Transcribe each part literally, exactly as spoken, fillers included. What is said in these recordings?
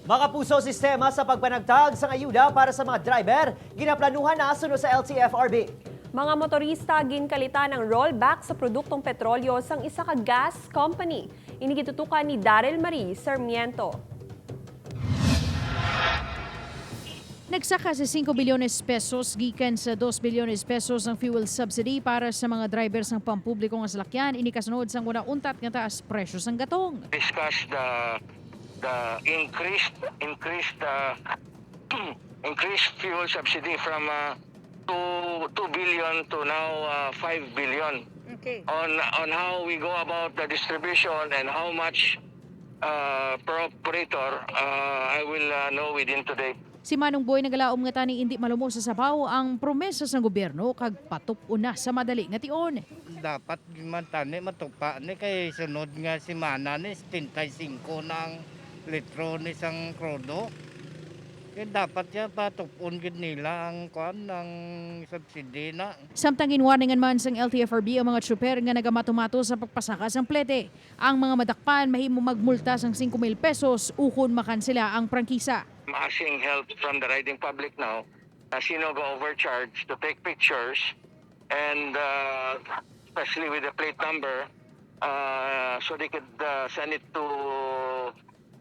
Mga kapuso, sistema sa pagpanagtag sang ayuda para sa mga driver ginaplanuhan na suno sa L T F R B. Mga motorista ginkalitan ang rollback sa produktong petrolyo sang isa ka gas company. Ini gitutukan ni Daryl Marie Sarmiento. Nagsaka sa singko bilyones pesos gikan sa dos bilyones pesos ang fuel subsidy para sa mga driver sang pampubliko nga salakyan, ini kasunod sang wala untat nga taas presyo sang gatong. Discuss the the increased increased uh, increased fuel subsidy from uh, two two billion to now uh, five billion. Okay. On on how we go about the distribution and how much uh, per operator, uh, I will uh, know within today. Si Manong Boy nagalaom nga tani indi malumos sa sabaw ang promesa sang gobyerno kag patup-on na sa madali nga tion. Dapat man tani matupa ni kay sunod nga semana ni setenta y cinco na ang litro ni sang krudo. Kay dapat ya patup-on gid nila ang kuan, ang subsidy na. Samtang ginwarningan man sang L T F R B ang mga tsuper nga nagamato-mato sa pagpasaka sang plete. Ang mga madakpan mahimo magmulta sang singko mil pesos ukon makansela ang prangkisa. I'm asking help from the riding public now na sino ga-overcharge to take pictures and uh, especially with the plate number uh, so they could uh, send it to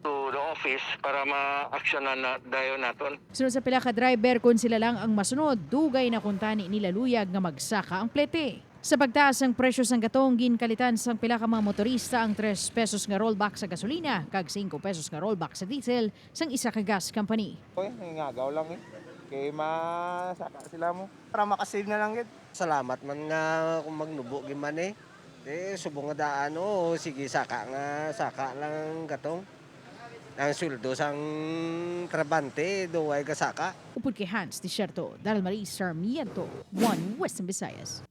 to the office para ma-actionan na dayon naton. Sunod sa pila ka driver, kon sila lang ang masunod, dugay na kuntani nila luyag nga magsaka ang plete. Sa pagtaas sang presyo sang gatong, ginkalitan sang pila ka mga motorista ang tres pesos nga rollback sa gasolina kag singko pesos nga rollback sa diesel sang isa ka gas company. Oy, ngagaw lang eh. Kay masaka sila mo. Para makasave na lang gid. Salamat man nga kung magnubo gid man eh. Eh, subong nga daan, oo, sige, saka nga, saka lang gatong. Ang sweldo sang trabante, duway gasaka. Upod kay Hans Desierto, Daryl Marie Sarmiento, One Western Visayas.